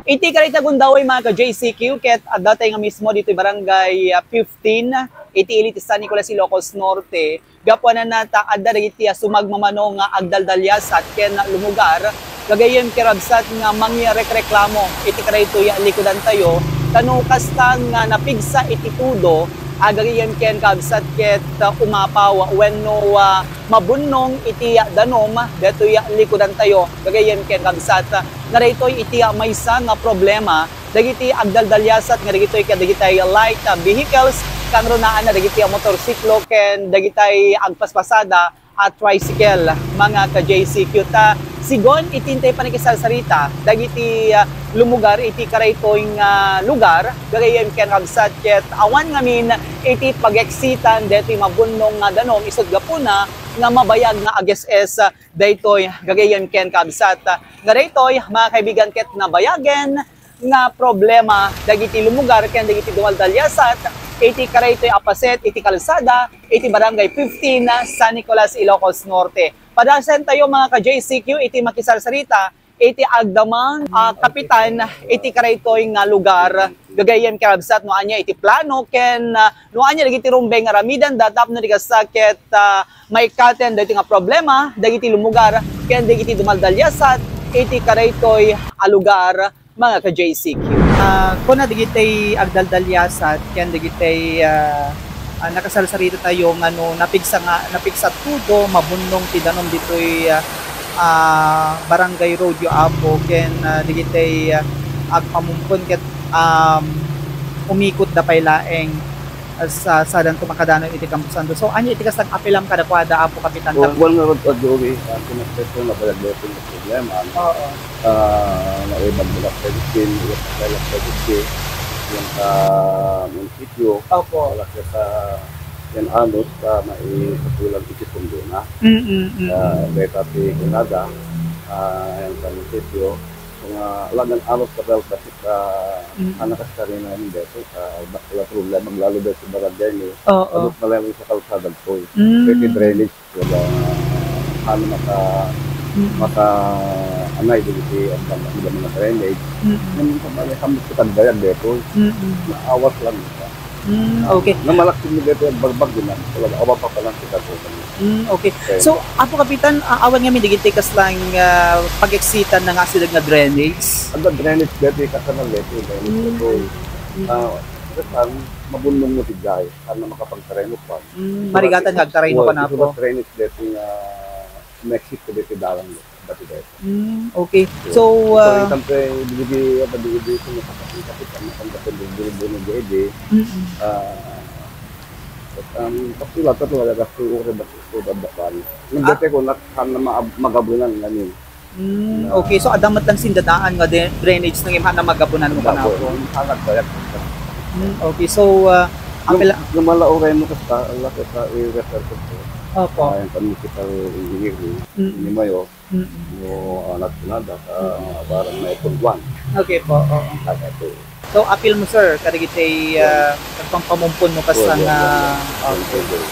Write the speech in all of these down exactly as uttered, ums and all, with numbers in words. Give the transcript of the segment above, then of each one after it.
Iti karita gundaway, mga ka-J C Q, ket adda tay nga mismo ditoy barangay, ah, fifteen, iti ili ti San Nicolas, Ilocos Norte. Gapuanana ta adda dagiti, ah, sumagmamano nga agdaldaliasat ken lumugar, gagayyem ken kabsat, nga mangirekreklamo iti karaytoy likudantayo, ta no kasta nga napigsa iti tudo, ah, gagayyem ken kabsat ket, ah, umapaw wenno, ah, mabunnong iti, ah, danum daytoy likudantayo, gagayyem ken kabsat, nga daytoy iti, ah, maysa nga problema dagiti agdaldaliasat nga dagitoy kadagitay light, ah, vehicles, kangrunaanna dagiti, ah, motorsiklo ken dagitay agpaspasada a tricycle, mga ka-J C Q. Ta sigun iti intay panakisarsarita dagiti, ah, lumugar iti karaytoy nga lugar, gagayyem ken kabsat ket awan ngamin iti pag-exitan daytoy mabunnong nga danum isut' gapuna nga mabayag nga ages-es daytoy, gagayyem ken kabsat. Nga daytoy, mga kaibigan, ket nabayagen nga problema dagiti lumugar ken dagiti dumaldaliasat iti karaytoy a paset iti kalsada iti Barangay fifteen, San Nicolas, Ilocos Norte. Padasen tayo, mga ka-J C Q, iti makisarsarita iti agdamang, ah, kapitan iti karaytoy nga lugar. Gagayyem ken kabsat no ania iti plano ken, ah, no ania dagiti rumbeng nga aramidenda tapno di kasta ket, ah, maikkaten dagiti nga problema dagiti lumugar ken dagiti dumaldaliasat iti karaytoy a lugar, mga ka-J C Q. Ah, kuna dagiti agdaldaliasat ken dagiti, ah, ah, nakasarsarita tayo nga no napigsa nga, napigsa tudo, mabunnong ti danum ditoy, ah, ah, Barangay Rodeo Apo ken, ah, dagiti, ah, agpamumpon ket, um, umikot da pay laeng sa, sadanto makadanon iti kampusanto. So, ania iti kasta nga apelam kadakuada, Apo Kapitan? Wan, wan nga rod, Adobe, ah, pinagpetro na pala dito yung problema, ano? Oo. Ah, naibag mo lang sa Giskin, yung sa Giskin, yung sa munisipyo, Opo. Wala siya sa yan anos ka maisasulang iti pundona. Mm, mm. Ah, dahil pati kunada, ah, yung sa munisipyo, mga alam ng anos ka dahil kasi sa Mm. anak at sarili namin dito, sa ba-, wala problema, lalo dahil sa barangay niyo. Oo. Abot na lang sa kalsada ko eh. Mm. Pwede drainage, wala, ano, maka-, Mm. maka-, anay, dito si, ang mga, ang mga drainage. Mm. Yung sa mga hamlet ko, tagbayan dito. Mm. Naawas lang ito. Mm, okay. Namalak sila dito, ang bagbag din lang. Talaga, awa pa pala kita po. Mm, okay. Okay. So, Apo Kapitan, ah, awan nga mi digiti kaslang, ah, pag-exitan na nga sila nga drainage? Ang drainage dito, yung kasanal dito, drainage Mm. dito. Mm. Ah, kasan, mabunong mo si Jai, sana makapagtareno pa. Mm, marigatan nga agtareno pa na po. Drainage dito nga, ah, Mexico dito, dalang dito. Dati dayta. Mm, okay. So, so, ah, siyempre, didi, apa, didi, didi, nakakapit ang matanda sa didi, didi, didi, Mm-mm. Ah, ang kapila to, talaga, gasto ko rin, ba't ito, dapat, Ah. Nagdate ko, nak-, sana ma-, magabunan nga ni. Mm, Na okay. So, adda met lang sindadaan nga de-, drainage na imha na magabunan mo Magabunan. Kanapo. Yung anak ko, yan. Mm, okay. So, ah, Nung, apela- nung malauray mo kasta, ang laki sa i-refer ko po. Opo. Ah, yung municipal engineering, Mm. ni Mayor, Mm. yung, ah, natinada, ah, Mm. parang may puntuan. Okay po, oo. Ang kaya po. So, apil mo, sir, kadagiti, Well, ah, nagpampamumpon mo kasta well, well, nga, well, well. Okay. Well, well.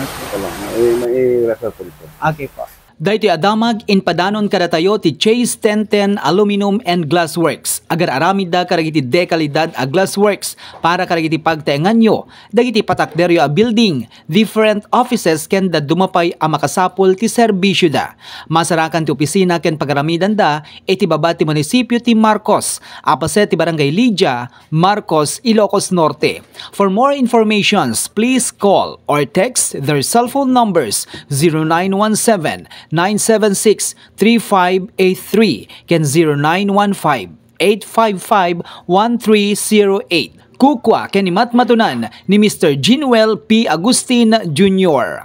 Okay. Ito lang, may, may refer ko dito. Okay po. Daytoy a damag, impadanon kadatayo ti Chase ten ten Aluminum and Glass Works. Agar-aramidda kadagiti dekalidad a glassworks para kadagiti pagtaenganyo, dagiti patakderyo a building, different offices ken dadduma pay a makasapul ti serbisioda. Masarakan ti opisina ken pagaramidanda iti baba ti munisipio ti Marcos, a paset ti Barangay Lydia, Marcos, Ilocos Norte. For more informations, please call or text their cell phone numbers zero nine one seven, nine seven six, three five eight three ken zero nine one five, eight five five, one three zero eight. Kukua ken ni matmatunan ni Mister Jinuel P. Agustin Junior.